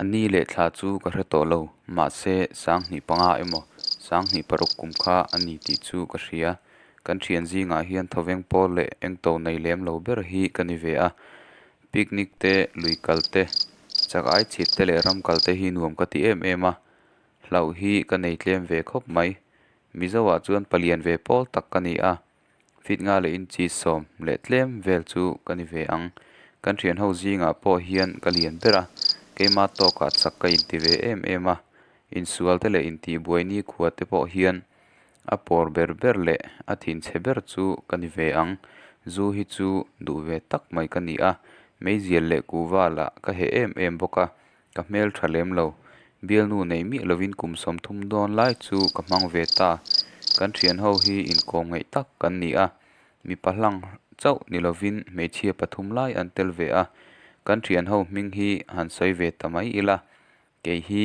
A ni leh thla chu ka hre tawh lo, mahse 2005 emaw 2006 kum kha a ni tih chu ka hria. Kan thian zingah hian thawveng pawl leh engto nei lem lo ber hi ka ni ve a. Picnic te, lui kal te, chak ai chhit te leh ram kal te hi nuam ka ti em em a. Hlauh hi ka nei tlem ve khawp mai. Mizoah chuan palian ve pawl tak ka ni a. Feet nga leh inchi sawm leh tlem vel chu ka ni ve ang. Kan thian ho zingah pawh hian ka lian ber a, keima tawkah chak ka inti ve em em a. Insual te leh intihbuai nikhua te pawh hian a pawr ber ber leh a thinchhe ber chu ka ni ve ang. Zu hi chu duh ve tak mai ka ni a, meizial leh kuhva lah ka heh em em bawk a, Ka hmel tha lem lo. Bialnu nei miah lovin kum 30 dawn lai chu ka hmang ve ta. Kan thian ho hi inkawm ngaih tak kan ni a, mipa hlang chauh ni lovin hmeichhia pathum lai an tel ve a. Kan thian ho hming hi han sawi ve ta mai ila, kei hi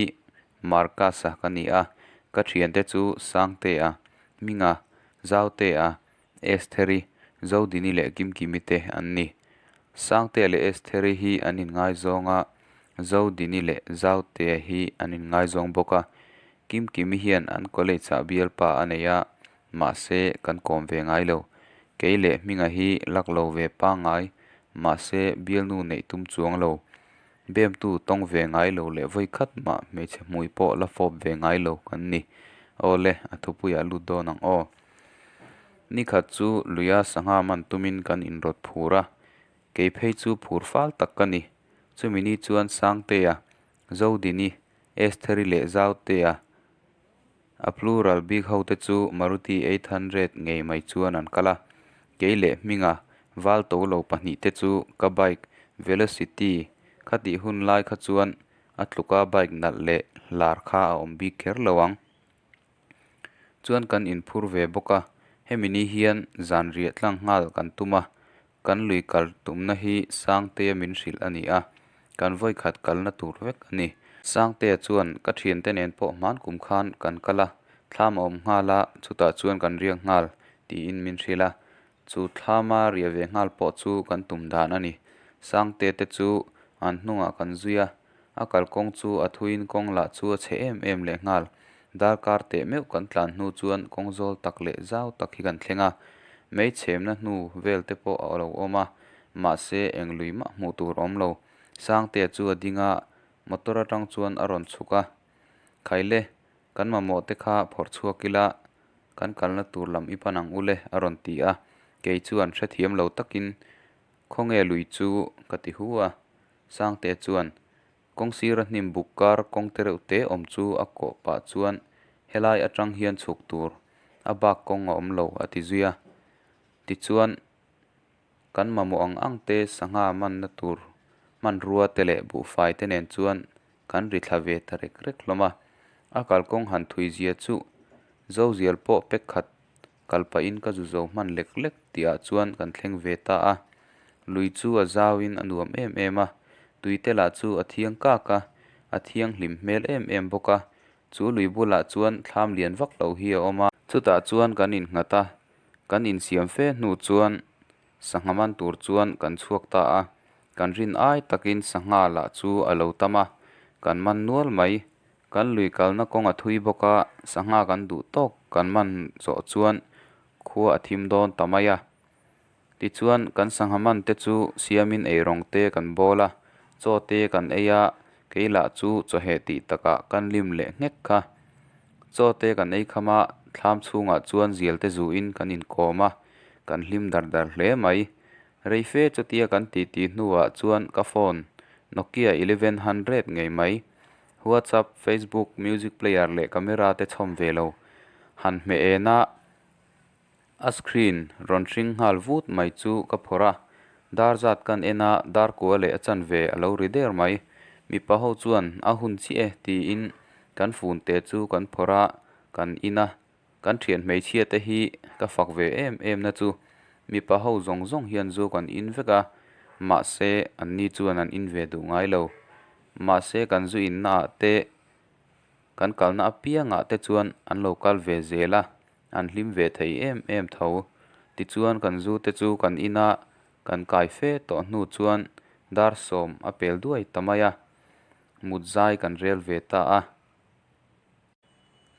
Marcus-a ka ni a, ka thiante chu Sangtea, Hminga, Zautea, Estheri, Zodini leh Kimkimi te an ni. Sangtea leh Estheri hi an inngaizawng a, Zodini leh Zautea hi an inngaizawng bawk a. Kimkimi hian an college-ah bialpa a nei a, mahse kan kawm ve ngai lo. Kei leh Hminga hi lak lo ve pangngai, mahse bialnu neih tum chuang lo. Bemtu tawng ve ngai lo leh vawi khat mah hmeichhe hmui pawh la fawp ve ngai lo kan ni. Awle, a thupuiah lut dawn ang aw. Nikhat chu luia sangha man tumin kan inrawt phur a, kei phei chu phur fal tak ka ni. Chumi ni chuan Sangtea, Zodini, Estheri leh Zautea, a plural bik hote chu Maruti 800 ngei mai chuan an kal a. Kei leh Hminga val to lo pahnihte chu ka bike Velocity khatih hun lai kha chuan a tluka bike nalh leh lar kha a awm bik kher lo ang. Chuan kan inphur ve bawk a, hemi ni hian zan riah tlang nghal kan tum a, kan lui kal tumna hi Sangtea min hrilh a ni a, kan vawikhat kalna tur vek a ni. Sangtea chuan ka thiante nen pawh hman kum khan kan kal a, thlam a awm nghal a, chutah chuan kan riak nghal tiin min hrilh a, chu thlama riah ve nghal pawh chu kan tum dan a ni. Sangtea te chu an hnungah kan zui a, A kalkawng chu a thuin kawng lah chu a chhe em em leh nghal. Darkar teh meuh kan tlan hnu chuan kawng zawl tak leh zau tak hi kan thleng a. Mei chhemna hnu vel te pawh a lo awm a, mahse eng lui mah hmuh tur awm lo. Sangtea chu a ding a, motor atang chuan a rawn chhuk a. Khaile, kan mamawh te kha phawrh chhuak ila, kan kalna tur lam i pan ang u le, a rawn ti a. Kei chuan hrethiam lo takin, Khawnge lui chu? ka ti hu a. Sangte chuan kawng sira hnim buk kar kawng te reuh te awm chu a kawh pah chuan helai atang hian chhuk tur a bak kawng a awm lo a ti zui a. Tichuan kan mamawh ang ang te sangha manna tur hmanrua te leh buhfai te nen chuan kan ri thla ve ta rek rek hlawm a. A kalkawng han thui zia chu Zozial pawh pek khat Kal pahin ka zu zo hman lek lek tihah chuan kan thleng ve ta a. Lui chu a zauin a nuam em em a, tuite lah chu a thiang kak a, a thianghlim hmel em em bawk a. Chu lui bulah chuan thlam lian vak lo hi a awm a. Chutah chuan kan innghat a, kan insiam fe hnu chuan sangha man tur chuan kan chhuak ta a. Kan rin ai takin sangha lah chu a lo tam a, kan man nual mai. Kan lui kalna kawng a thui bawk a, sangha kan duh tawk kan man zawh chuan khua a thim dawn ta mai a. Tichuan kan sangha man te chu siamin eirawng te kan bawl a, chaw te kan ei a, kei lah chu chawheh tih takah kan lim leh nghek kha. Chaw te kan ei kham a, thlam chhungah chuan zial te zuin kan inkawm a, kan hlim dar dar hle mai. Reife chutia kan titi hnuah chuan ka phone Nokia 1100 ngei mai WhatsApp, Facebook, music player leh camera te chhawm ve lo. Han hmeh en a, a screen rawn hring nghal vut mai chu ka phawrh a. Dar zat kan en a, dar kua leh a chanve a lo ri der mai. Mipa ho chuan a hun chiah e tiin kan fun te chu kan phawrh a, kan in a. Kan thian hmeichhia te hi ka fak ve em em na chu mipa ho zawng zawng hian zu kan in vek a, mahse anni chuan an in ve duh ngai lo. Mahse kan zu inna ah te kan kalna apiangah te chuan an lo kal ve zel a, an hlim ve thei em em tho. Tichuan kan zu te chu kan in a, kan kai fe tawh hnu chuan dar sawm a pel duai ta mai a. Mut zai kan rel ve ta a.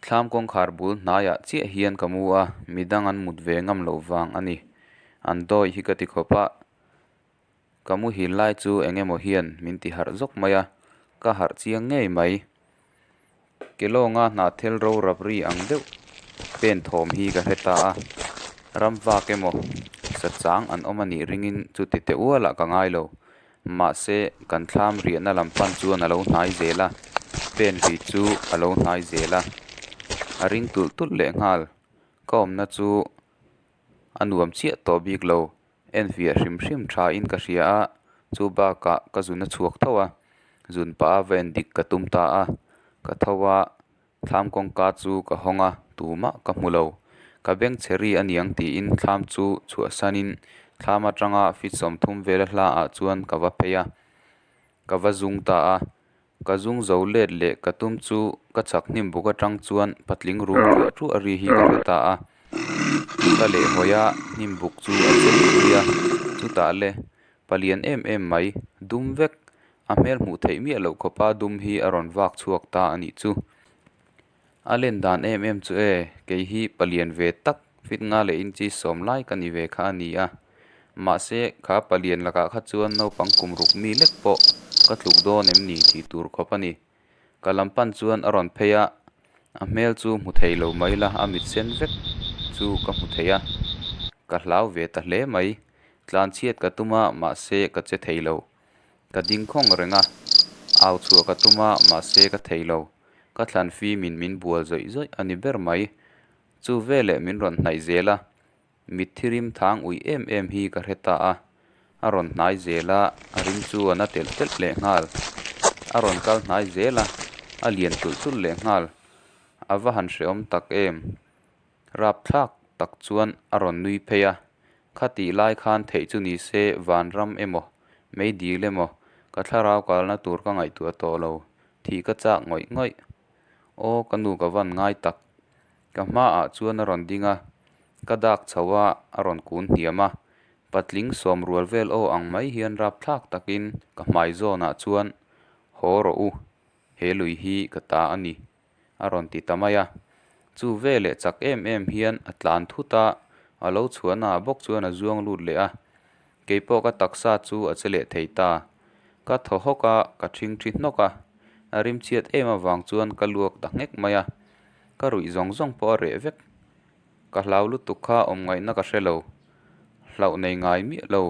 Thlam kawngkhar bul hnaiah chiah hian ka mu a, midang an mut ve ngam loh vang a ni. An dawi hi ka ti khawp a. Ka muhil lai chu eng emaw hian min ti harh zawk mai a, ka harh chiang ngei mai. Kelawnga hnahthel ro rap ri ang deuh pen thawm hi ka hre ta a, ram vak emaw sa chang an awm a nih ringin chuti teh ualah ka ngai lo. Mahse, kan thlam riahna lam pan chuan a lo hnai zel a, pen ri chu a lo hnai zel a, a ring tulh tulh lehnghal. Ka awmna chu a nuam chiah tawh bik lo. Enfiah hrim hrim tha in ka hria a, chu bakah ka zun a chhuak tho a, zun pah a va en dik ka tum ta a, ka tho a, thlam kawngka chu ka hawng a, tumah ka hmu lo. Ka beng chhe ri a niang tiin thlam chu chhuahsanin thlam atanga feet 30 vela hla ah chuan ka va phei a, ka va zung ta a. Ka zung zo let leh ka tum chu ka chak hnim buk atang chuan patling rum ṭuah ṭuah ri hi ka hre ta a. Ka lehhawi a, hnim buk chu a che luih luih a, chutah le palian em em mai, dum vek, a hmel hmuh theih miah loh khawpa dum hi a rawn vak chhuak ta a nih chu. A len dan em em chu e, kei hi palian ve tak fit nga leh inchi sawm lai ka ni ve kha a ni a. Mahse, kha palian lakah kha chuan naupang kum ruk mi lek pawh ka tluk dawn em ni tih tur khawp a ni. Ka lam pan chuan a rawn phei a, a hmel chu hmu thei lo mai la, a mit sen vek chu ka hmu thei a. Ka hlau ve ta hle mai. Tlanchhiat ka tum a, mahse ka che thei lo. Ka ding khawng reng a, au chhuah ka tum a, mahse ka thei lo. Ka thlan fimin min bual zawih zawih a ni ber mai. Chu veleh min rawn hnaih zel a, mitthi rim thang uih em em hi ka hre ta a. A rawn hnai zel a, a rim chu a na telh telh leh nghal. A rawn kal hnai zel a, a lian tulh tulh leh nghal. A va han hrehawm tak em! Rapthlak tak chuan a rawn nui phei a, Khatih lai khan theih chu ni se vanram emaw, meidil emaw, ka thlarau kalna tur ka ngaihtuah tawh lo, thih ka chak ngawih ngawih. Aw ka nu ka van ngai tak. Ka hmaah chuan a rawn ding a, ka dak chho a, a rawn kun hniam a, patling sawm rual vel aw ang mai hian rapthlak takin ka hmai zawnah chuan haw rawh u, he lui hi ka ta a ni. a rawn ti ta mai a. Chu veleh chak em em hian a tlan thut a, a lo chhuahnaah bawk chuan a zuang lut leh a. Keipawh ka taksa chu a che leh thei ta. Ka thaw hawk a, ka ṭhingṭhi hnawk a. A rimchhiat em avang chuan ka luak ta nghek mai a. Ka ruih zawng zawng pawh a reh vek. Ka hlau lutuk kha awm ngaihna ka hre lo. Hlauh nei ngai miah lo.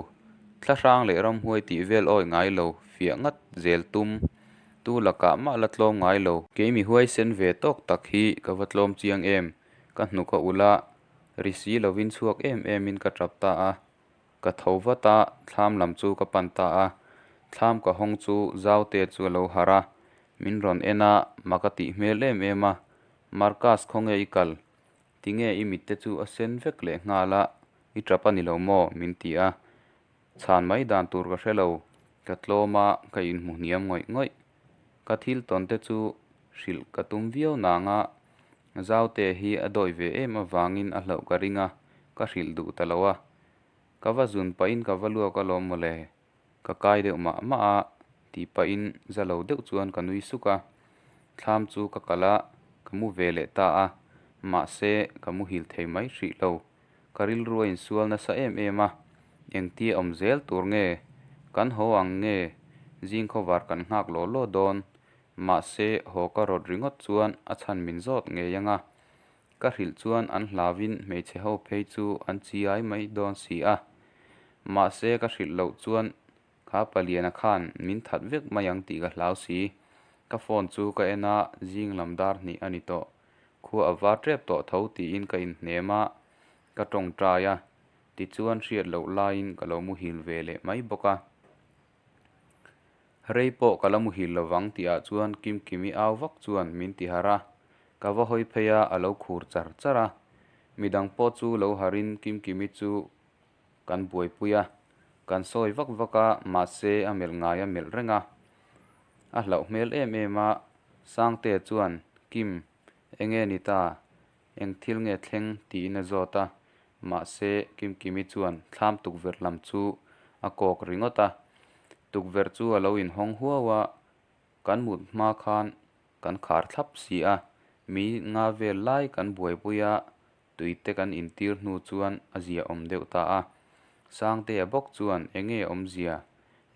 Thlahrang leh ramhuai tih vel awi ngai lo, fiah ngat zel tum. Tu lakah mah la tlawm ngai lo. Kei mi huaisen ve tawk tak hi ka va tlawm chiang em? Ka hnuk a ulh a, ri si lovin chhuak em emin ka tap ta a. Ka tho vat a, thlam lam chu ka pan ta a. Thlam ka hawng chu Zaute chu a lo harh a, min rawn en a, mak a tih hmel em em a. Marcus khawnge i kal? Tinge i mitte chu a sen vek leh nghal a, i tap a ni lo maw? min ti a. Chhan mai dan tur ka hre lo, ka tlawm a, ka inhmu hniam ngawih ngawih. Ka thil tawn te chu hrilh ka tum viau nang a, Zaute hi a dawi ve em avangin a hlauh ka ring a, ka hrilh duh ta lo a. Ka va zun pahin ka va luak alawm mawle, ka kai deuh mah mah a, tih pahin za lo deuh chuan ka nui suk a. Thlam chu ka kal a, ka mu ve leh ta a, mahse ka muhil thei mai hrih lo. Ka rilru a insual nasa em em a, engtia awm zel tur nge, kan haw ang nge, zing khawvar kan nghak law law dawn, mahse haw ka rawt ringawt chuan a chhan min zawt ngei ang a. Ka hrilh chuan an hlauin hmeichhe ho phei chu an chiai mai dawn si a. Mahse ka hrilh loh chuan kha paliana khan min that vek mai ang tih ka hlau si. Ka phone chu ka en a, zing lam dar hnih a ni tawh. Khua a var tep tawh tho tiin ka inhnem a, ka tawngtai a. Tichuan hriat loh laiin ka lo muhil ve leh mai bawk a. Rei pawh ka la muhil lovang tihah chuan Kimkimi au vak chuan min ti harh a, ka va hawi phei a, a lo khur char char a. Midang pawh chu lo harhin Kimkimi chu kan buaipui a, kan sawi vak vak a, mahse a melh ngai a melh reng a. A hlauh hmel em em a, Sangtea chuan, Kim, enge ni ta? Eng thil nge thleng? tiin a zawt a, mahse Kimkimi chuan thlam tukverh lam chu a kawk ringawt a. Tukverh chu a lo inhawng huau a. Kan mut hma khan kan khar thlap si a, mi nga vel lai kan buaipui a, tui te kan intir hnu chuan a ziaawm deuh ta a. Sangtea bawk chuan enge awmzia,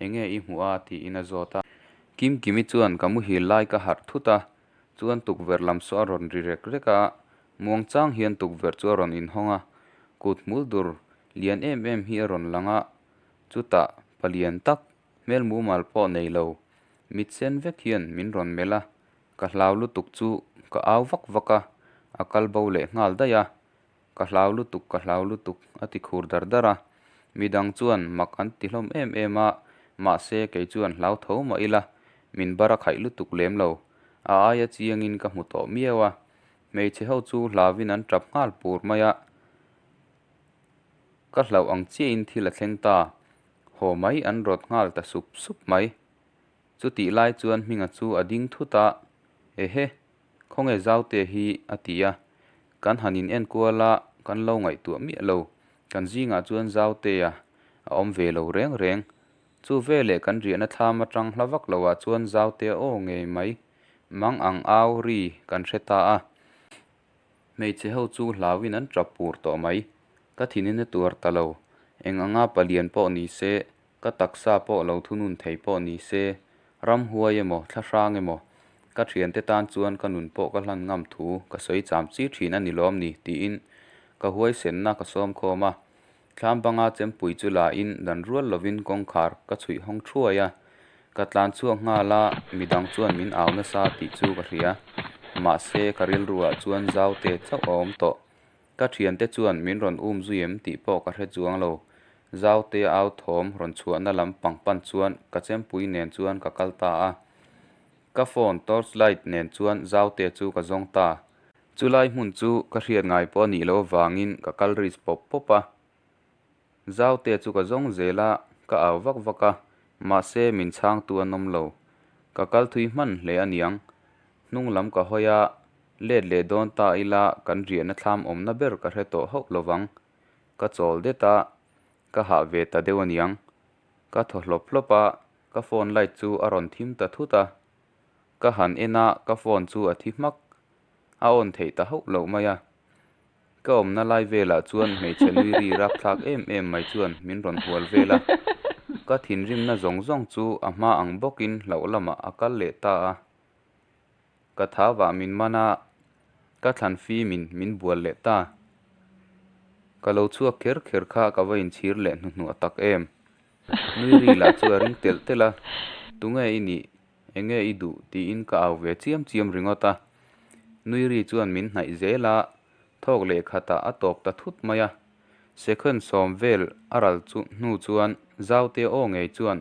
enge i hmuh a tiin a zawt a. Kimkimi chuan ka muhil lai ka harh thut a, chuan tukverh lam saw a rawn ri rek rek a, muangchang hian tukverh chu a rawn inhawng a, kut hmul dur lian em em hi a rawn lang a, chutah palian tak Hmel mumal pawh nei lo, mit sen vek hian min rawn melh a, ka hlau lutuk chu ka au vak vak a, a kal bo leh nghal daih a, ka hlau lutuk ka hlau lutuk a ti khur dar dar a, midang chuan mak an ti hlawm em em a, mahse kei chuan hlau tho mah ila min bar a khaih lutuk lem lo, a aia chiangin ka hmu tawh miau a, hmeichhe ho chu hlauin an tap nghal pur mai a, ka hlauh ang chiahin thil a thleng ta. Haw mai an rawt nghal ta sup sup mai. Chutih lai chuan Hminga chu a ding thut a, Ehe, khawnge Zautea hi? a ti a. Kan han in enkual a, kan lo ngaihtuah miah lo. Kan zingah chuan Zautea a awm ve lo reng reng. Chu veleh kan riahna thlam atang hla vak loah chuan Zautea aw ngei mai mang ang au ri kan hre ta a. Hmeichhe ho chu hlauin an tap pur tawh mai. Ka thinin a tuar ta lo. Eng anga palian pawh ni se, ka taksa pawh lo thunun thei pawh ni se, ramhuai emaw, thlahrang emaw, ka thiante tan chuan ka nun pawh ka hlan ngam thu ka sawi cham chi thin a ni lawm ni tiin ka huaisenna ka sawm khawm a. Thlam banga chempui chu la in dan rual lovin kawngkhar ka chhuih hawng thuai a, ka tlan chhuak nghal a, midang chuan min au nasa tih chu ka hria. Mahse, ka rilruah chuan Zaute chauh a awm tawh. Ka thiante chuan min rawn um zui em tih pawh ka hre chuang lo. Zaute au thawm rawn chhuahna lam pang pan chuan ka chempui nen chuan ka kal ta a. Ka phone torch light nen chuan Zaute chu ka zawng ta. Chulai hmun chu ka hriat ngai pawh a nih loh avangin ka kal risk pawp pawp a. Zaute chu ka zawng zel a, ka au vak vak a, mahse min chhangtu an awm lo. Ka kal thui hman hle a niang. Hnung lam ka hawi a, let leh dawn ta ila kan riahna thlam awmna ber ka hre tawh hauh lovang. Ka chawl det a, ka hah ve ta deuh a niang. Ka thaw hlawp hlawp a, ka phone light chu a rawn thim ta thut a. Ka han en a, ka phone chu a thi hmak. A awn theih ta hauh loh mai a. Ka awmna lai velah chuan hmeichhe nui ri rapthlak em em mai chuan min rawn hual vel a. Ka thinrimna zawng zawng chu a hma ang bawkin hlauh lamah a kal leh ta a. Ka thavah min man a, ka thlan fimin min bual leh ta. Ka lo chhuak kher kher kha ka va inchhir leh hnuhnuah tak em. Nui ri lah chu a ring telh telh a, Tunge i nih? Enge i duh? tiin ka au ve chiam chiam ringawt a. Nui ri chuan min hnaih zel a, thawk leh khatah a tawp ta thut mai a. Second sawm vel a ral chu hnu chuan Zaute aw ngei chuan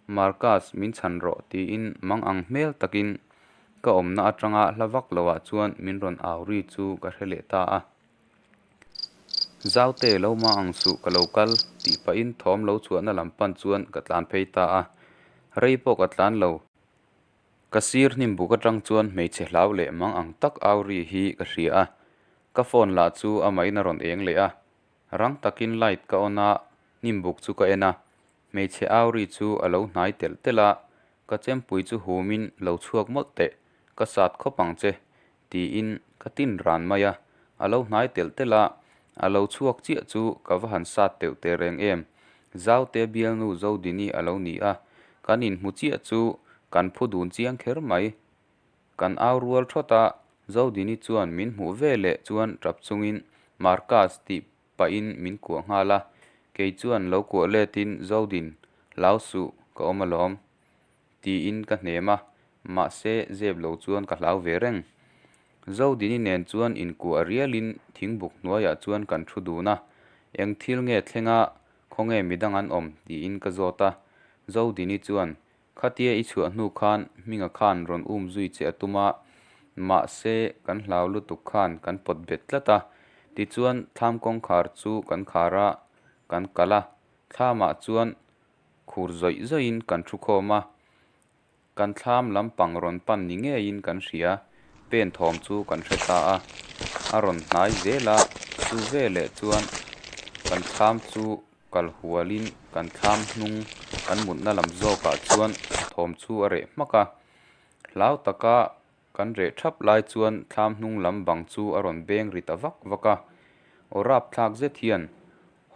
Marcus min chhan rawh tiin mang ang hmel takin ka awmna atanga hla vak loah chuan min rawn au ri chu ka hre leh ta a. Zaute lo ma ang suh ka lo kal tih pahin thawm lo chhuahna lam pan chuan ka tlan phei ta a, rei pawh ka tlan lo. Ka sir hnim buk atang chuan hmeichhe hlau leh mang ang tak au ri hi ka hria a, ka phone lah chu amahin a rawn eng leh a, rang takin light ka on a, hnim buk chu ka en a, hmeichhe au ri chu a lo hnai telh telh a, ka chempui chu humin lo chhuak mawlh teh, ka sat khawp ang che tiin ka tin ran mai a, a lo hnai telh telh a, a lo chhuak chiah chu ka va han sat teuh teh reng em. Zaute bialnu Zodini a lo ni a, kan inhmu chiah chu kan phu dun chiang kher mai. Kan au rual thawt a, Zodini chuan min hmuh ve leh chuan tap chungin Marcus tih pahin min kuah nghal a, kei chuan lo kuah letin Zodin, hlau suh, ka awm alawm. Tiin ka hnem a, mahse zep lo chuan ka hlau ve reng. Zodini nen chuan inkuah rialin thingbuk hnuaiah chuan kan thu dun a, eng thil nge thleng a, khawnge midang an awm tiin ka zawt a. Zodini chuan, Khatia i chhuah hnu khan Hminga khan rawn um zui che a tum a, mahse kan hlau lutuk khan kan pawt bet tlat a, tichuan thlam kawngkhar chu kan khar a, kan kal a, thlamah chuan Khur zawih zawihin kan thu khawm a, kan thlam lampang rawn pan ni ngeiin kan hria, pen thawm chu kan hre ta a, a rawn hnai zel a, chu veleh chuan kan thlam chu kal hualin kan thlam hnung kan mutna lam zawkah chuan thawm chu a reh hmak a. Hlau taka kan reh thap lai chuan thlam hnung lam bang chu a rawn beng ri ta vak vak a. Aw rapthlak zet hian,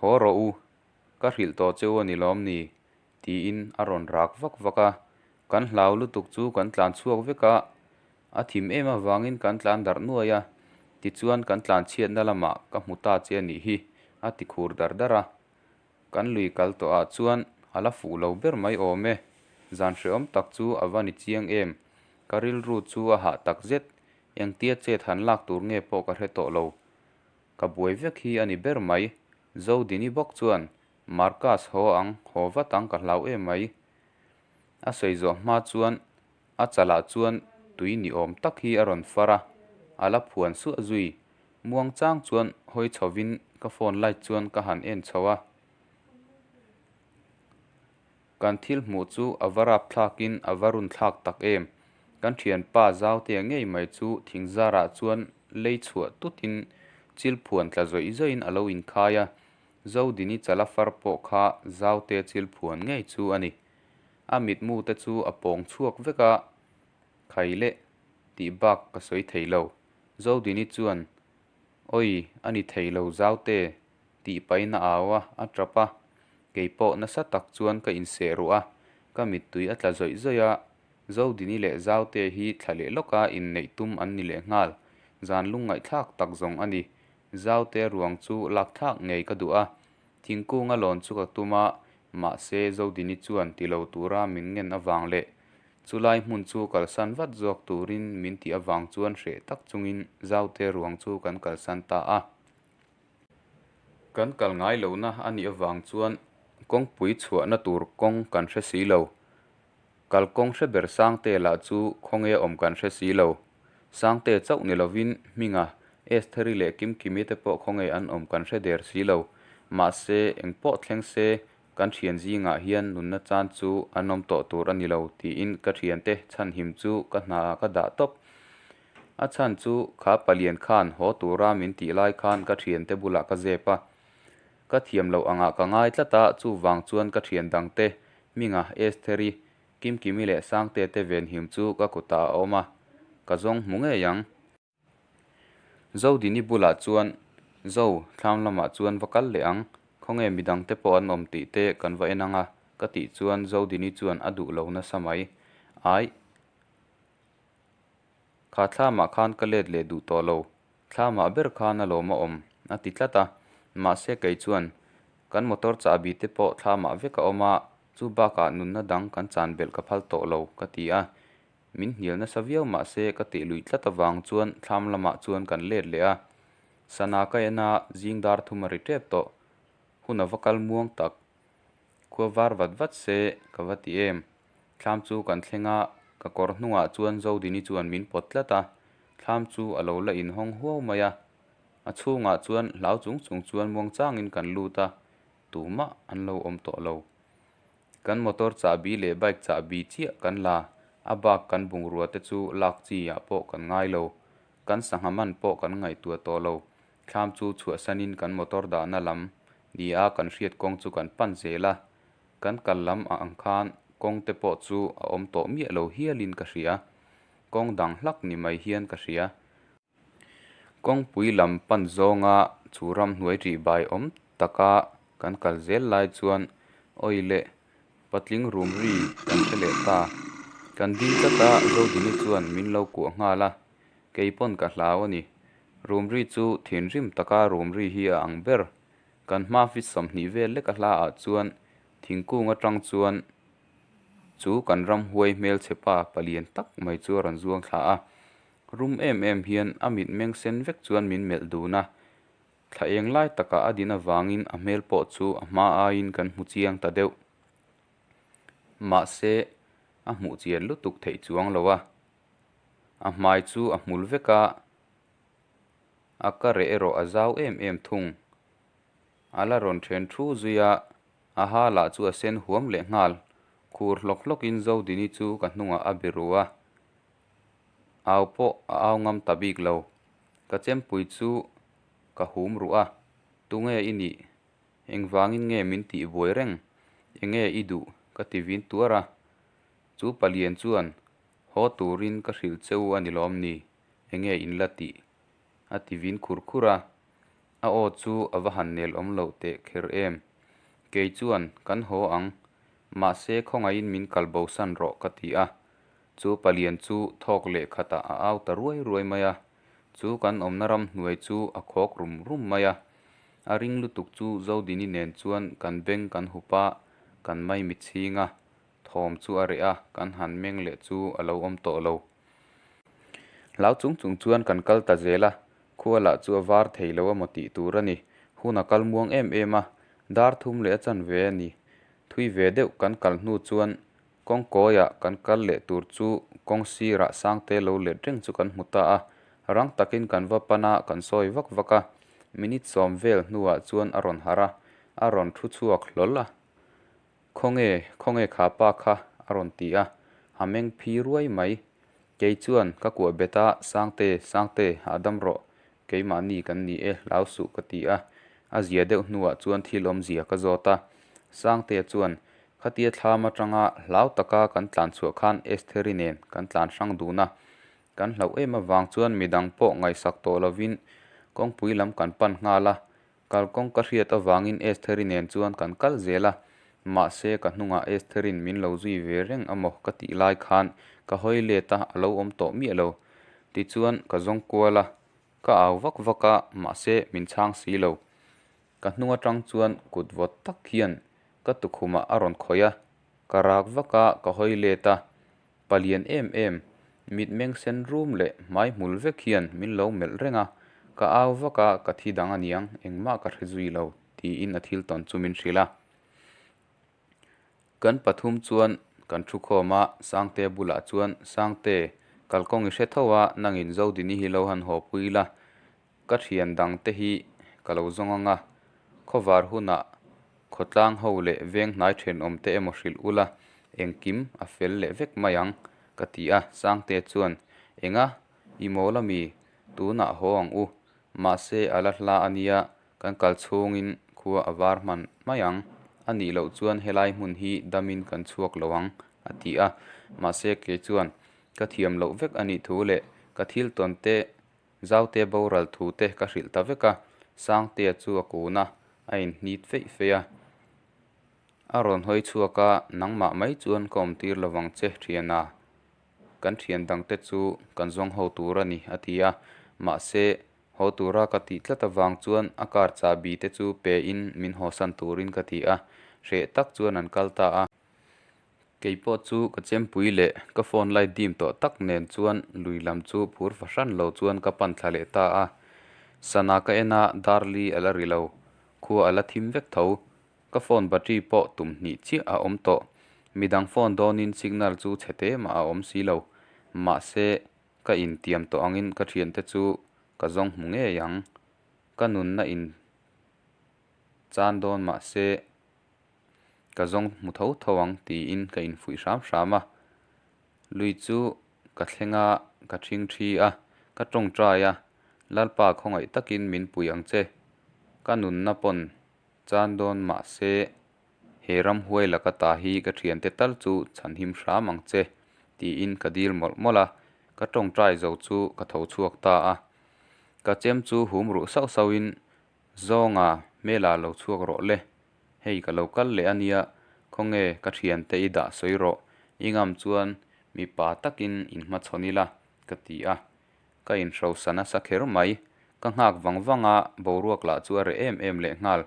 Haw rawh u, ka hrilh tawh che u a ni lawm ni? tiin a rawn rak vak vak a. Kan hlau lutuk chu kan tlan chhuak vek a, a thim em avangin kan tlan darh nuai a, tichuan kan tlan chhiatna lamah ka hmu ta che a nih hi, a ti khur dar dar a. Kan lui kal tawh ah chuan a la fuh lo ber mai awm e. Zan hrehawm tak chu a va ni chiang em. Ka rilru chu a hah tak zet. Engtia chet han lak tur nge pawh ka hre tawh lo. Ka buai vek hi a ni ber mai. Zodini bawk chuan, Marcus haw ang, haw vat ang ka hlau em mai. A sawi zawh hma chuan a chalah chuan tui ni awm tak hi a rawn far a, a la phuan suah zui. Muang chang chuan hawi chhovin ka phone light chuan ka han en chho a. Kan thil hmuh chu a va rap thlakin a va run thlak tak em. Kan thianpa Zautea ngei mai chu thing zarah chuan lei chhuah tutin chil phuan tla zawih zawihin a lo inkhai a. Zodini chala far pawh kha Zautea chil phuan ngei chu a ni. A mitmu te chu a pawng chhuak vek a, Khai leh tih bak ka sawi thei lo. Zodini chuan, Awi, a ni thei lo Zaute, tih pahin a au a, a tap a. Kei pawh nasa tak chuan ka inseh ruh a, ka mittui a tla zawih zawih a. Zodini leh Zaute hi thla leh lawka inneih tum an ni leh nghal. Zan lungngaihthlak tak zawng a ni. Zaute ruang chu lak thlak ngei ka duh a. Thingkunga lawn chu ka tum a, mahse Zodini chuan ti lo tura min ngen avang leh Chulai hmun chu kalsan vat zawk turin min tih avang chuan hreh tak chungin Zaute ruang chu kan kalsan ta a. Kan kal ngai lohna a nih avang chuan kawngpui chhuahna tur kawng kan hre si lo. Kalkawng hre ber Sangte lah chu khawnge awm kan hre si lo. Sangte chauh ni lovin Hminga, Estheri leh Kimkimi te pawh khawnge an awm kan hre der si lo. Mahse, engpawh thleng se Kan thian zingah hian nunna chan chu an awm tawh tur a ni lo tiin ka thiante chhanhim chu ka hna ah ka dah tawp. A chhan chu kha palian khan haw tura min tih lai khan ka thiante bulah ka zep a. Ka thiam loh angah ka ngai tlat a, chuvang chuan ka thian dangte Hminga, Estheri, Kimkimi leh Sangte te venhim chu ka kutah a awm a, ka zawng hmu ngei ang. Zodini bulah chuan, Zo, thlam lamah chuan va kal leh ang, khawnge midang te pawh an awm tih te kan va en ang a, ka tih chuan Zodini chuan a duh lo nasa mai. Aih, kha thlamah khan ka let leh duh tawh lo, thlamah ber khan a lawm a awm, a ti tlat a. Mahse kei chuan, Kan motor chahbi te pawh thlamah vek a awm a, chu bakah nunna dang kan chan belh ka phal tawh lo, ka ti a. Min hnial nasa viau mah se ka tih luih tlat avang chuan thlam lamah chuan kan let leh a. Sana ka en a, zing dar thum a ri tep tawh. Hun a va kal muang tak. Khua var vat vat se ka va ti em. Thlam chu kan thleng a, ka kawr hnungah chuan Zodini chuan min pawt tlat a. Thlam chu a lo la inhawng huau mai a. A chhungah chuan hlau chung chung chuan muangchangin kan lut a, tumah an lo awm tawh lo. Kan motor chahbi leh bike chahbi chiah kan la, a bak kan bungrua te chu lak chi ah pawh kan ngai lo. Kan sangha man pawh kan ngaihtuah tawh lo. Thlam chu chhuahsanin kan motor dahna lam ni a kan hriat kawng chu kan pan zel a. Kan kal lam ang khan kawng te pawh chu a awm tawh miah lo hialin ka hria. Kawng dang hlak ni mai hian ka hria. Kawngpui lam pan zawnga chu ramhnuai ṭih bai awm taka kan kal zel lai chuan awi leh patling rum ri kan hre leh ta. Kan ding tlat a, Zodini chuan min lo kuah nghal a, kei pawn ka hlau a ni. Rum ri chu thinrim taka rum ri hi a ang ber. Kan hma fit 20 vel lek a hla ah chuan thingkung atang chuan chu kan ramhuai hmelchhe pa palian tak mai chu a rawn zuang thla a. Rum em em hian a mit meng sen vek chuan min melh dun a, thla eng lai takah a din avangin a hmel pawh chu a hma aiin kan hmu chiang ta deuh. Mahse, a hmuh chian lutuk theih chuang lo a, a hmai chu a hmul vek a, a ka reh erawh a zau em em thung. A la rawn then thu zui a, a ha lah chu a sen huam leh nghal, khur hlawk hlawkin Zodini chu ka hnungah a biru a. Au pawh a au ngam ta bik lo. Ka chempui chu ka hum ruh a, Tunge i nih? Engvangin nge min tih buai reng? Enge i duh? ka ti vin tuar a. Chu palian chuan, Haw turin ka hrilh che u a ni lawm ni? Enge in la tih? A ti vin khur khur a. A aw chu a va han nel awm loh teh kher em. Kei chuan, Kan haw ang. Mahse, khawngaihin min kal bosan rawh ka ti a. Chu palian chu thawk leh khatah a au ta ruai ruai mai a. Chu kan awmna ramhnuai chu a khawk rum rum mai a. A ring lutuk chu Zodini nen chuan kan beng kan hup a, kan maimichhing a. Thawm chu a reh a, kan han meng leh chu a lo awm tawh lo. Hlau chung chung chuan kan kal ta zel a, khua lah chu a var thei lo emaw tih tur a ni. Hun a kal muang em em a, dar thum leh a chanve a ni. Thui ve deuh kan kal hnu chuan kawng kawiah kan kal leh tur chu kawng sirah Sangte lo let reng chu kan hmu ta a, rang takin kan va pan a, kan sawi vak vak a. Minute sawm vel hnuah chuan a rawn harh a, a rawn thu chhuak hlawl a. Khawnge, khawnge kha pa kha? a rawn ti a, a meng phi ruai mai. Kei chuan ka kuah bet a, Sangte, Sangte, hahdam rawh, keimahni kan ni e, hlau suh ka ti a. A zia deuh hnuah chuan thil awmzia ka zawt a. Sangtea chuan, Khatia thlam atanga hlau taka kan tlan chhuah khan Estheri nen kan tlan hrang dun a. Kan hlauh em avang chuan midang pawh ngaihsak tawh lovin kawngpui lam kan pan nghal a, Kalkawng ka hriat avangin Estheri nen chuan kan kal zel a, mahse ka hnungah Estherin min lo zui ve reng amaw ka tih lai khan ka hawi let a, a lo awm tawh miah lo. Tichuan ka zawng kual a, ka au vak vak a, mahse min chhang si lo. Ka hnung atang chuan kut vawt tak hian ka tukhumah a rawn khawih a, ka rak vak a, ka hawi let a, Palian em em, mitmeng sen rum leh hmai hmul vek hian min lo melh reng a, ka au vak a, ka thi dang aniang, engmah ka hre zui lo, tiin a thil tawn chu min hrilh a. Kan pathum chuan kan thu khawm a, Sangtea bulah chuan, Sangte, kalkawng i hre tho a, nangin Zodini hi lo han haw pui la, Ka thian dang te hi ka lo zawng ang a, khawvar hunah khawtlang ho leh veng hnai thenawm te emaw hrilh ula, engkim a fel leh vek mai ang, ka ti a. Sangte chuan, Enga, i mawl ami? Tunah haw ang u. Mahse, a la hla a nia, kan kal chhungin khua a var hman mai ang. A nih loh chuan helai hmun hi damin kan chhuak lo ang, a ti a. Mahse, kei chuan ka thiam loh vek a nih thu leh ka thil tawn te Zaute boral thu te ka hrilh ta vek a, Sangtea chu a kun a, a inhnit feih feih a. A rawn hawi chhuak a, Nangmah mai chuan ka awm tir lovang che thiana, kan thian dangte chu kan zawng ho tur a ni, a ti a. Mahse, haw tura ka tih tlat avang chuan a car chahbi te chu pe in min hawsan turin ka ti a, hreh tak chuan an kal ta a. Kei pawh chu ka chempui leh ka phone light dim tawh tak nen chuan lui lam chu phur fahran lo chuan ka pan thla leh ta a. Sana ka en a, dar li a la ri lo. Khua a la thim vek tho. Ka phone battery pawh tum hnih chiah a awm tawh. Midang phone dawnin signal chu chhe te mah a awm si lo. Mahse, ka intiam tawh angin ka thiante chu ka zawng hmu ngei ang. Ka nunna in chan dawn mahse, Ka zawng hmu tho tho ang tiin ka infuih hram hram a. Lui chu ka thleng a, ka thing thi a, ka tawngtai a, Lalpa khawngaih takin min pui ang che. Ka nunna pawn chan dawn mah se he ramhuai laka ta hi ka thiante tal chu chhanhim hram ang che tiin ka dil mawlh mawlh a, ka tawngtai zo chu ka tho chhuak ta a. Ka chem chu hum ruh sauh sauhin Zawnga, hmela lo chhuak rawh le. Hei ka lo kal leh a nia, khawnge ka thiante i dah sawi rawh, i ngam chuan mipa takin in hmachhawn ila, ka ti a. Ka inhrosa nasa kher mai, ka nghak vang vang a, boruak lah chu a reh em em leh nghal.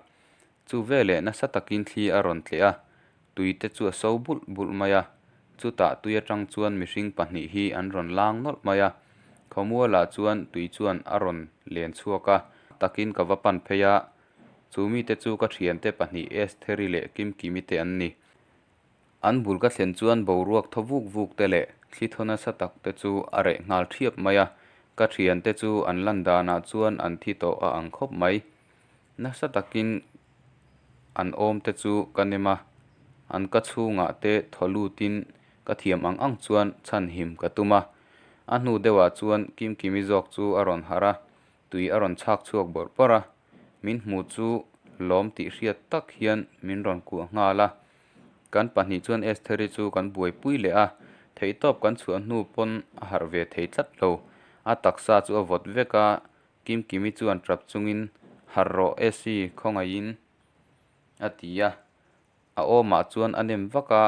Chu veleh nasa takin thli a rawn tleh a, tui te chu a so bulh bulh mai a, chutah tui atang chuan mihring pahnih hi an rawn lang nawlh mai a, khawmualah chuan tui chuan a rawn len chhuak a, takin ka va pan phei a, chu mite chu ka thiante pahnih Estheri leh Kimkimi te an ni. An bul ka thlen chuan boruak thaw vuk vuk te leh thli thaw nasa tak te chu a reh nghal thiap mai a, ka thiante chu an lan danah chuan an thi tawh a ang khawp mai. Nasa takin an awm te chu ka nem a, an ka chhungah te thaw lutin ka thiam ang ang chuan chhanhim ka tum a. A hnu deuhah chuan Kimkimi zawk chu a rawn harh a, tui a rawn chhak chhuak bawrh bawrh a. Min hmu chu lawm tih hriat tak hian min rawn kuah nghal a. Kan pahnih chuan Estheri chu kan buaipui leh a, Theihtawp kan chhuah hnu pawn a harh ve thei tlat lo. A taksa chu a vawt vek a, Kimkimi chuan tap chungin, Harh rawh Esi, khawngaihin a ti a. A awmah chuan a nem vak a,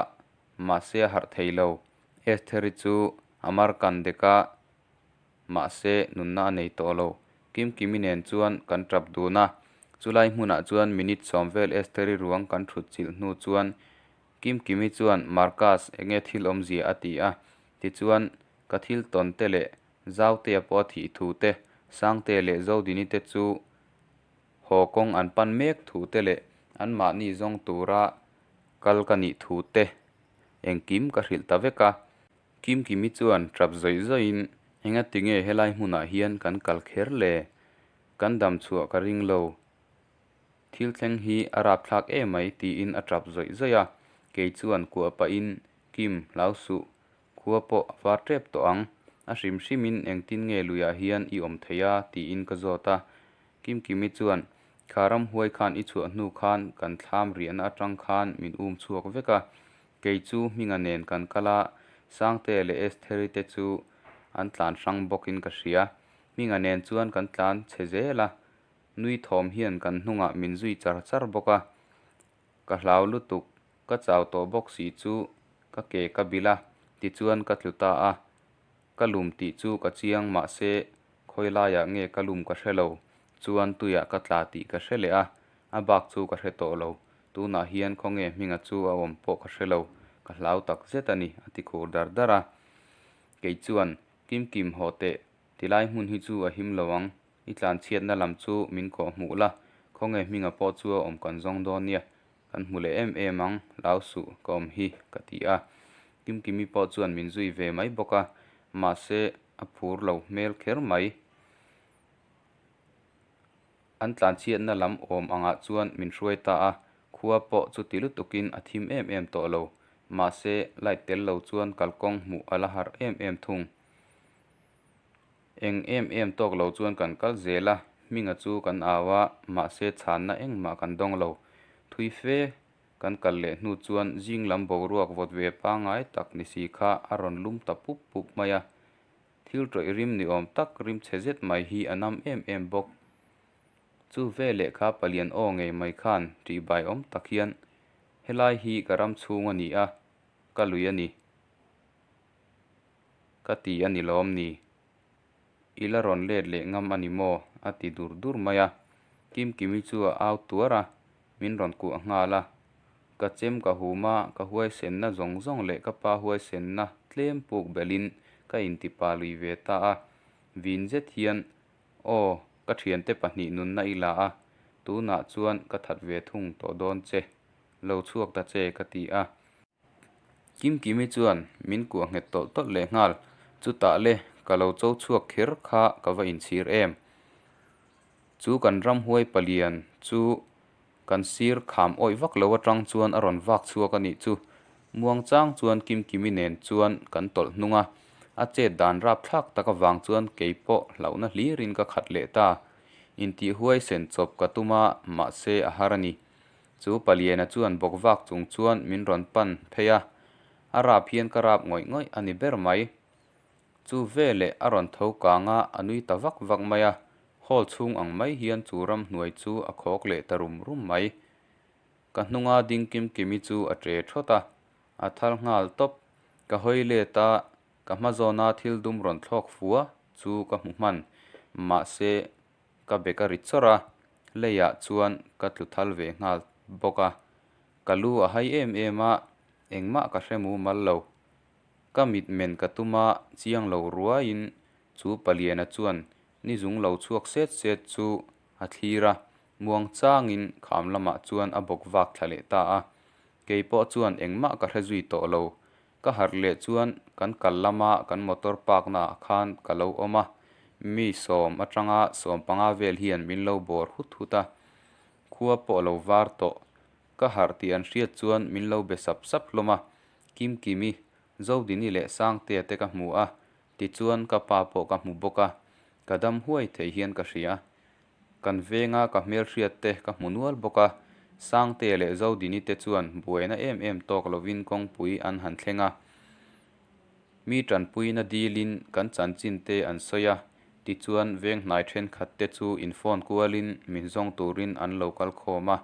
mahse a harh thei lo. Estheri chu a mar kan dek a, mahse nunna a nei tawh lo. Kimkimi nen chuan kan tap dun a, chulai hmunah chuan minute sawm vel Estheri ruang kan thut chilh hnu chuan Kimkimi chuan Marcus enge thil awmzia a ti a, tichuan ka thil tawn te leh Zautea pawh a thih thu te, Sangtea leh Zodini te chu haw kawng an pan mek thu te leh anmahni zawng tura kal ka nih thu te engkim ka hrilh ta vek a. Kimkimi chuan tap zawih zawihin engatinge helai hmunah hian kan kal kher le? Kan dam chhuah ka ring lo. Thil thleng hi a rapthlak emai tiin a tap zawih zawih a. Kei chuan kuah pahin Kim, hlau suh. Khua pawh a var tep tawh ang. A hrim hrimin engtin nge luiah hian i awm thei a? tiin ka zawt a. Kimkimi chuan, Kha ramhuai khan i chhuah hnu khan kan thlam riahna atang khan min um chhuak vek a. Kei chu Hminga nen kan kal a, Sangtea leh Estheri te chu an tlan hrang bawkin ka hria. Hminga nen chuan kan tlan chhe zel a, nui thawm hian kan hnungah min zui char char bawk a. Ka hlau lutuk, ka chau tawh bawk si chu ka ke ka bilh a, tichuan ka tlu ta a. Ka lum tih chu ka chiang mahse khawi laiah nge ka lum ka hre lo, chuan tuiah ka tla tih ka hre leh a, a bak chu ka hre tawh lo. Tunah hian khawnge Hminga chu a awm pawh ka hre lo, ka hlau tak zet a ni, a ti khur dar dar a. Kei chuan, Kimkim haw teh, tilai hmun hi chu a him lo ang, i tlanchhiatna lam chu min kawh hmuh la, khawnge Hminga pawh chu a awm kan zawng dawn nia, Kan hmu leh em em ang, hlau suh ka awm hi, ka ti a. Kimkimi pawh chuan min zui ve mai bawk a, mahse a phur lo hmel kher mai. An tlanchhiatna lam awm angah chuan min hruai ta a, khua pawh chuti lutukin a thim em em tawh lo. Mahse light tel lo chuan kalkawng hmuh a la harh em em thung. Eng em em tawk lo chuan kan kal zel a, Hminga chu kan au a, mahse chhanna engmah kan dawng lo. Thui fe kan kal leh hnu chuan zing lam boruak vawt ve pangngai tak ni si kha a rawn lum ta pup pup mai a. Thil tawih rim ni awm tak rim chhe zet mai hi a nam em em bawk. Chu veleh kha palian aw ngei mai khan tihbai awm tak hian, Helai hi ka ram chhung a ni a, ka lui a ni. Ka ti a ni lawm ni? I la rawn let leh ngam a ni maw? a ti dur dur mai a. Kimkimi chu a au tuar a, min rawn kuah nghal a. Ka chem ka hum a, ka huaisenna zawng zawng leh ka pa huaisenna tlem puk belhin ka intipa lui ve ta a. Vin zet hian, Aw, ka thiante pahnih nunna i la a, tunah chuan ka that ve thung tawh dawn che. Lo chhuak ta che, ka ti a. Kimkimi chuan min kuah nghet tawlh tawlh leh nghal, chutah le ka lo cho chhuak kher kha ka va inchhir em. Chu kan ramhuai palian chu kan sir kham awih vak lo atang chuan a rawn vak chhuak a nih chu. Muangchang chuan Kimkimi nen chuan kan tawlh hnung a, a chet dan rapthlak tak avang chuan kei pawh hlauhna hlirin ka khat leh ta. Intihhuai sen chawp ka tum a, mahse a har a ni. Chu Paliana chuan bawk vak chung chuan min rawn pan phei a, a rap hian ka rap ngawih ngawih a ni ber mai. Chu veleh a rawn tho kang a, a nui ta vak vak mai a, hall chhung ang mai hian chu ramhnuai chu a khawk leh ta rum rum mai. Ka hnunga ding Kim Kimi chu a ṭe ṭhawt a, a thal nghal tawp. Ka hawi let a, ka hma zawna thil dum rawn thlawk fua chu ka hmu hman, mahse Ka bek a ri chawrh a, leiah chuan ka tlu thal ve nghal bawk a. Ka lu a hai em em a, engmah ka hre mumal lo. Ka mit men ka tum a, chiang lo ruaiin chu paliana chuan ni zung lo chhuak set set chu a thlir a, muang changin kham lamah chuan a bawk vak thla leh ta a. Kei pawh chuan engmah ka hre zui tawh lo. Ka harh leh chuan kan kal lama kan motor park naah khan ka lo awm a, mi sawm atanga sawm panga vel hian min lo bawr hut hut a, khua pawh a lo var tawh. Ka harh tih an hriat chuan min lo be sap sap hlawm a, Kimkimi, Zodini leh Sangtea te ka hmu a, tichuan ka pa pawh ka hmu bawk a, ka dam huai thei hian ka hria. Kan venga ka hmelhriat te ka hmu nual bawk a, Sangtea leh Zodini te chuan buaina em em tawk lovin kawngpui an han thleng a. Mi tanpuina dilin kan chanchin te an sawi a, tichuan veng hnai thenkhat te chu in phone kualin min zawng turin an lo kal khawm a.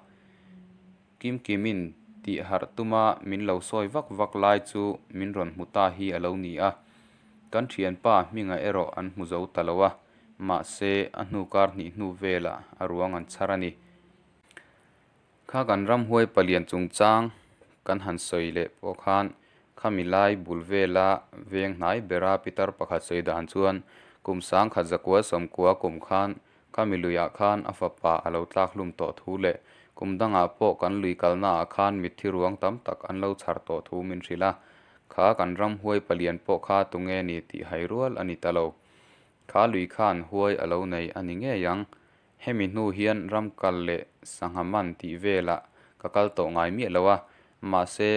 Kimkimin tih harh tuma min lo sawi vak vak lai chu min rawn hmu ta hi a lo ni a. Kan thianpa Hminga erawh an hmu zo ta lo a, mahse a hnu kar hnih hnu velah a ruang an chhar a ni. Kha kan ramhuai palian chungchang kan han sawi leh pawh khan khami lai bul vela veng hnai bera pitar pakhat sawi dan chuan kum sangkhat zakua sawmkua kum khan khami luiah khan a fapa a lo tlak hlum tawh thu leh kum dangah pawh kan lui kalnaah khan mitthi ruang tam tak an lo chhar tawh thu min hrilh a. Kha kan ramhuai palian pawh kha tunge ni tih hai rual a ni ta lo. Kha lui khan huai a lo nei a ni ngei ang. Hemi hnu hian ram kal leh sangha man tih velah ka kal tawh ngai miah lo a, mahse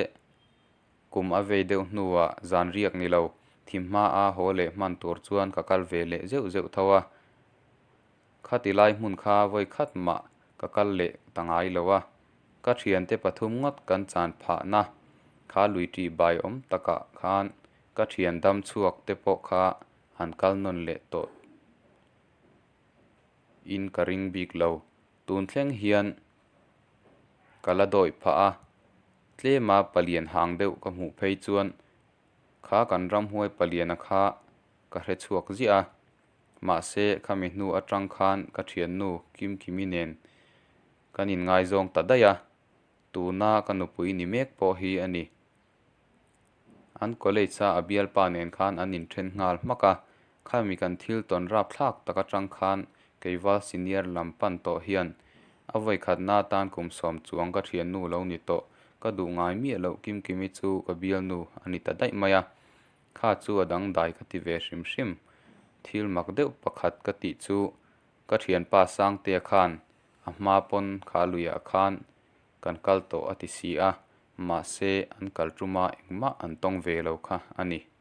kum a vei deuh hnuah zan riak ni lo, thim hma a haw leh hman tur chuan ka kal ve leh zeuh zeuh tho a. Khati lai hmun kha vawi khat mah ka kal leh ta ngai lo a, ka thiante pathum ngawt kan chan phahna kha lui ṭih bai awm takah khan ka thian dam chhuak te pawh kha an kal nawn leh tawh. in ka ring bik lo. Tun thleng hian ka la dawih phah a, tlema palian hang deuh ka hmuh phei chuan kha kan ramhuai paliana kha ka hre chhuak ziah a. Mahse, khami hnu atang khan ka thiannu Kimkimi nen kan inngaizawng ta daih a, tuna ka nupui ni mek pawh hi a ni. An college a a bialpa nen khan an inthen nghal hmak a, khami kan thil tawn rapthlak tak atang khan Keival senior lam pan tawh hian a vawikhatna atan kum sawm chuang ka thiannu lo ni tawh, ka duh ngai miah loh Kimkimi chu ka bialnu a ni ta daih mai a, kha chu a dangdai ka ti ve hrim hrim. Thil mak deuh pakhat ka tih chu ka thianpa Sangtea khan a hma pawn kha luiah khan Kan kal tawh a ti si a, mahse an kal tuma engmah an tawng ve lo kha a ni.